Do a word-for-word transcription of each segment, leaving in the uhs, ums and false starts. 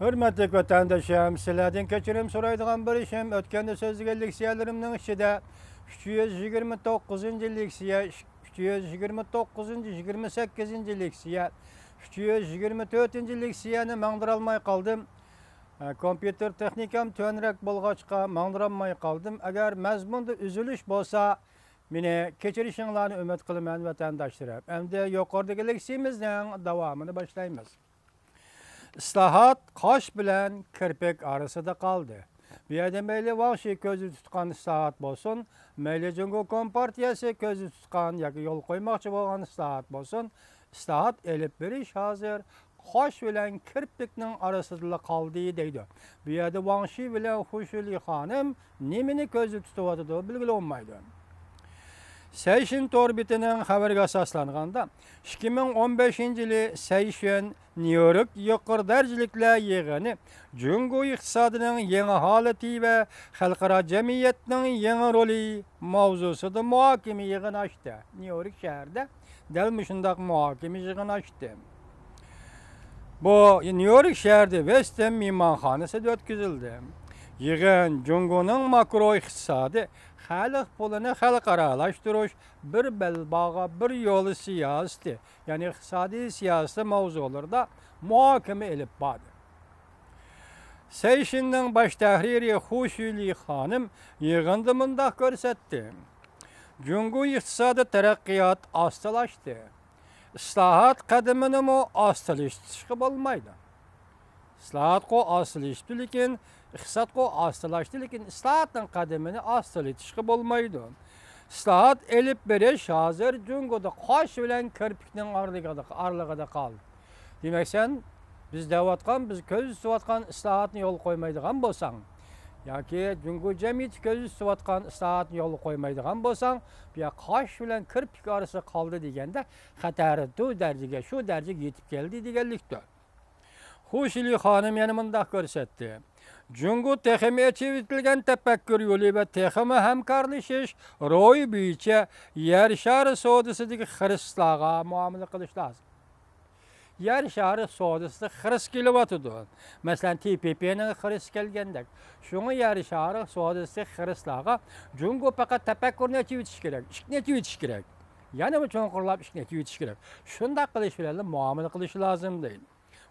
ھۆرمەتلىك ۋەتەنداشلىرىم، سىلەردىن كەچۈرۈم سورايدىغان بىر ئىشىم، ئۆتكەندە سۆزلىگەن لېكسىيەلىرىمنىڭ ئىچىدە ئۈچ يۈز يىگىرمە توققۇزىنچى لېكسىيە، ئۈچ يۈز يىگىرمە توققۇزىنچى، يىگىرمە سەككىزىنچى لېكسىيە، ئۈچ يۈز يىگىرمە تۆتىنچى لېكسىيەنى ماڭدۇرالماي قالدىم. ئە، كومپيۇتېر تېخنىكام تۆۋەنرەك بولغاچقا ماڭدۇرالماي قالدىم. ئەگەر مەزمۇندا ئۈزۈلۈش بولسا، مېنى كەچۈرۈشۈڭلارنى ئۈمىد قىلىمەن، ۋەتەنداشلىرىم. ئەمدى يۇقىرىدىكى لېكسىيىمىزنىڭ داۋامىنى باشلايمىز. ئىسلاھات قاش بىلەن كىرپىك ئارىسىدا قالدى. بۇ يەردە مەيلى ۋاڭ شى كۆزدە تۇتقان ئىسلاھات بولسۇن، مەيلى جۇڭگو كومپارتىيەسى كۆزدە تۇتقان ياكى يول قويماقچى بولغان ئىسلاھات بولسۇن، ئىسلاھات ئېلىپ بېرىش ھازىر قاش بىلەن كىرپىكنىڭ ئارىسىدىلا قالدى دەيدۇ. بۇ يەردە ۋاڭ شى بىلەن خۇ شۈلى خانىم نېمىنى كۆزدە تۇتۇۋاتىدۇ، بىلگىلى بولمايدۇ. سەيشىن تور بېتىنىڭ خەۋىرىگە ئاساسلانغاندا، ئىككى مىڭ ئون بەشىنچى يىلى سەيشىن نيۇ يورك يۇقىرى دەرىجىلىكلەر يىغىنى جۇڭگو ئىقتىسادىنىڭ يېڭى ھالىتى ۋە خەلقئارا جەمئىيەتنىڭ يېڭى رولى ماۋزۇسىدا مۇھاكىمە يىغىنى ئاچتى. نيۇ يورك شەھىرىدە دەل مۇشۇنداق مۇھاكىمە يىغىنى ئاچتى. بۇ نيۇ يورك شەھىرىدە ۋېستېن مېھمانخانىسىدا ئۆتكۈزۈلدى. يىغىن جۇڭگونىڭ ماكرو ئىقتىسادى، خەلق پۇلىنى خەلقئارالاشتۇرۇش، بىر بەلباغ بىر يول سىياسىتى، يەنى ئىقتىسادىي سىياسىتى ماۋزۇلىرىدا مۇھاكىمە ئېلىپ باردى. سەيشىننىڭ باش تەھرىرى خۇ شۈلى خانىم يىغىندا مۇنداق كۆرسەتتى: جۇڭگو ئىقتىسادىي تەرەققىيات ئاستىلاشتى. ئىسلاھات قەدىمىنىمۇ ئاستىلىشىشقا بولمايدۇ. ئىسلاھاتقۇ ئاستىلىشىپتۇ، لېكىن ئىقتىسادقۇ ئاستىلاشتى، لېكىن ئىسلاھاتنىڭ قەدىمىنى ئاستىلىتىشقا بولمايدۇ. ئىسلاھات ئېلىپ بېرىش ھازىر جۇڭگودا قاش بىلەن كىرپىكنىڭ ئارىلىقىدا، ئارىلىقىدا قالدى. دېمەك، سەن بىز دەۋاتقان، بىز كۆزدە تۇتۇۋاتقان ئىسلاھاتنى يولغا قويمايدىغان بولساڭ، ياكى جۇڭگو جەمئىيىتى كۆزدە تۇتۇۋاتقان ئىسلاھاتنى يولغا قويمايدىغان بولساڭ، بۇ يەر قاش بىلەن كىرپىك ئارىسىدا قالدى دېگەندە، خەتەر بۇ دەرىجىگە، شۇ دەرىجىگە يېتىپ كەلدى دېگەنلىكتۇر. خۇ شىلى خانىم يەنە مۇنداق كۆرسەتتى: جۇڭگو تېخىمۇ ئېچىۋېتىلگەن تەپەككۇر يولى ۋە تېخىمۇ ھەمكارلىشىش روھى بويىچە يەر شارى سودىسىدىكى خىرىسلارغا مۇئامىلە قىلىش لازىم. يەر شارى سودىسىدا خىرىس كېلىۋاتىدۇ. مەسىلەن، تى پى پىنىڭ خىرىسى كەلگەندەك. شۇڭا يەر شارى سودىسىدىكى خىرىسلارغا جۇڭگو پەقەت تەپەككۇرنى ئېچىۋېتىش كېرەك، ئىشىكنى ئېچىۋېتىش كېرەك. يەنىمۇ چوڭقۇرلاپ ئىشىكنى ئېچىۋېتىش كېرەك. شۇنداق قىلىش بىلەنلا مۇئامىلە قىلىشى لازىم دەيدۇ.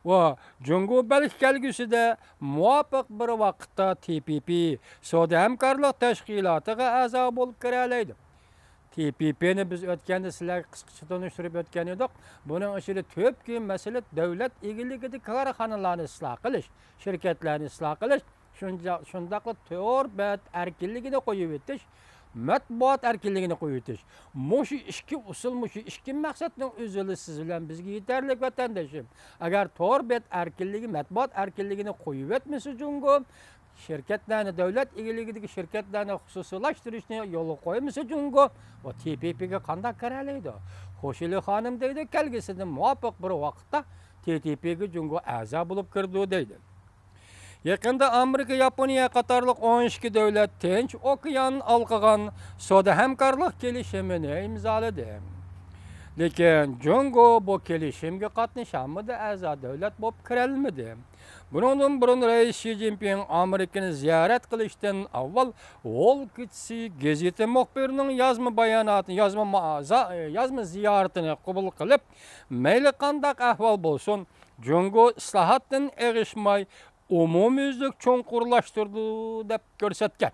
ۋە جۇڭگو بەلكى كەلگۈسىدە مۇۋاپىق بىر ۋاقىتتا تى پى پى سودا ھەمكارلىق تەشكىلاتىغا ئەزا بولۇپ كىرەلەيدۇ. تى پى پىنى بىز ئۆتكەندە سىلەرگە قىسقىچە تونۇشتۇرۇپ ئۆتكەن ئىدۇق. بۇنىڭ ئىچىدە تۈپكى مەسىلە دۆلەت ئىگىلىكىدىكى كارخانىلارنى ئىسلاھ قىلىش، شىركەتلەرنى ئىسلاھ قىلىش، شۇنجا-، شۇنداقلا تور بەت ئەركىنلىكىنى قويۇۋېتىش، مەتبۇئات ئەركىنلىكىنى قويۇۋېتىش. مۇشۇ ئىككى ئۇسۇل، مۇشۇ ئىككى مەقسەتنىڭ ئۆزىلا سىز بىلەن بىزگە يېتەرلىك، ۋەتەندىشىم. ئەگەر تور بەت ئەركىنلىكى، مەتبۇئات ئەركىنلىكىنى قويۇۋەتمىسە جۇڭگو، شىركەتلەرنى، دۆلەت ئىگىلىكىدىكى شىركەتلەرنى خۇسۇسىيلاشتۇرۇشنى يولغا قويمىسا جۇڭگو، ئۇ تى پى پىگە قانداق كىرەلەيدۇ؟ خۇشىلى خانىم دەيدۇ، كەلگۈسىدە مۇۋاپىق بىر ۋاقىتتا تى تى پىگە جۇڭگو ئەزا بولۇپ كىرىدۇ دەيدۇ. يېقىندا ئامېرىكا، ياپونىيە قاتارلىق ئون ئىككى دۆلەت تىنچ ئوكيان ھالقىغان سودا ھەمكارلىق كېلىشىمىنى ئىمزالىدى. لېكىن جۇڭگو بۇ كېلىشىمگە قاتنىشالمىدى، ئەزا دۆلەت بولۇپ كىرەلمىدى. بۇنىڭدىن بۇرۇن رەئىس شى جىنپىڭ ئامېرىكىنى زىيارەت قىلىشتىن ئاۋۋال ۋول كېچىسى گېزىتى مۇخبىرىنىڭ يازما باياناتىنى، يازما ما-، زا-، يازما زىيارىتىنى قوبۇل قىلىپ، مەيلى قانداق ئەھۋال بولسۇن، جۇڭگو ئىسلاھاتتىن ئېغىشماي، ئومۇميۈزلۈك چوڭقۇرلاشتۇرىدۇ، دەپ كۆرسەتكەن.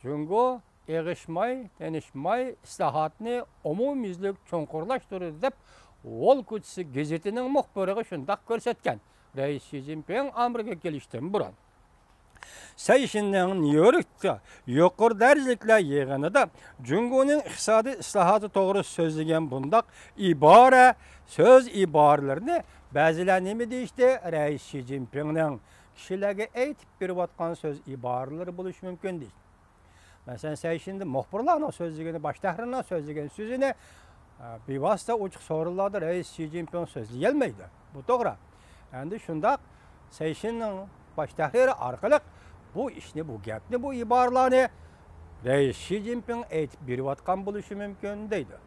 جۇڭگو ئېغىشماي، تىنچىماي، ئىسلاھاتنى ئومۇميۈزلۈك چوڭقۇرلاشتۇرىدۇ، دەپ ۋول كېچىسى گېزىتىنىڭ مۇخبىرىغا شۇنداق كۆرسەتكەن رەئىس شى جىنپىڭ ئامېرىكىغا كېلىشتىن بۇرۇن. سەيشىننىڭ نيۇ يوركتا يۇقىرى دەرىجىلىكلەر يىغىنىدا جۇڭگونىڭ ئىقتىسادىي ئىسلاھاتى توغرىسىدا سۆزلىگەن بۇنداق ئىبارە، سۆز ئىبارىلىرىنى بەزىلەر نېمە دېيىشتى؟ رەئىس شى جىنپىڭنىڭ كىشىلەرگە ئېيتىپ بېرىۋاتقان سۆز ئىبارىلىرى بولۇشى مۇمكىن دېيىشتى. مەسىلەن، سەيشىندە مۇخبىرلارنىڭ سۆزلىگىنى، باش تەھرىرنىڭ سۆزلىگەن سۆزىنى، ئە، بىۋاسىتە ئوچۇق سورۇنلاردا رەئىس شى جىنپىڭ سۆزلىيەلمەيدۇ. بۇ توغرا. ئەمدى شۇنداق سەيشىننىڭ باش تەھرىرى ئارقىلىق بۇ ئىشنى، بۇ گەپنى، بۇ ئىبارىلەرنى رەئىس شى جىنپىڭ ئېيتىپ بېرىۋاتقان بولۇشى مۇمكىن دەيدۇ.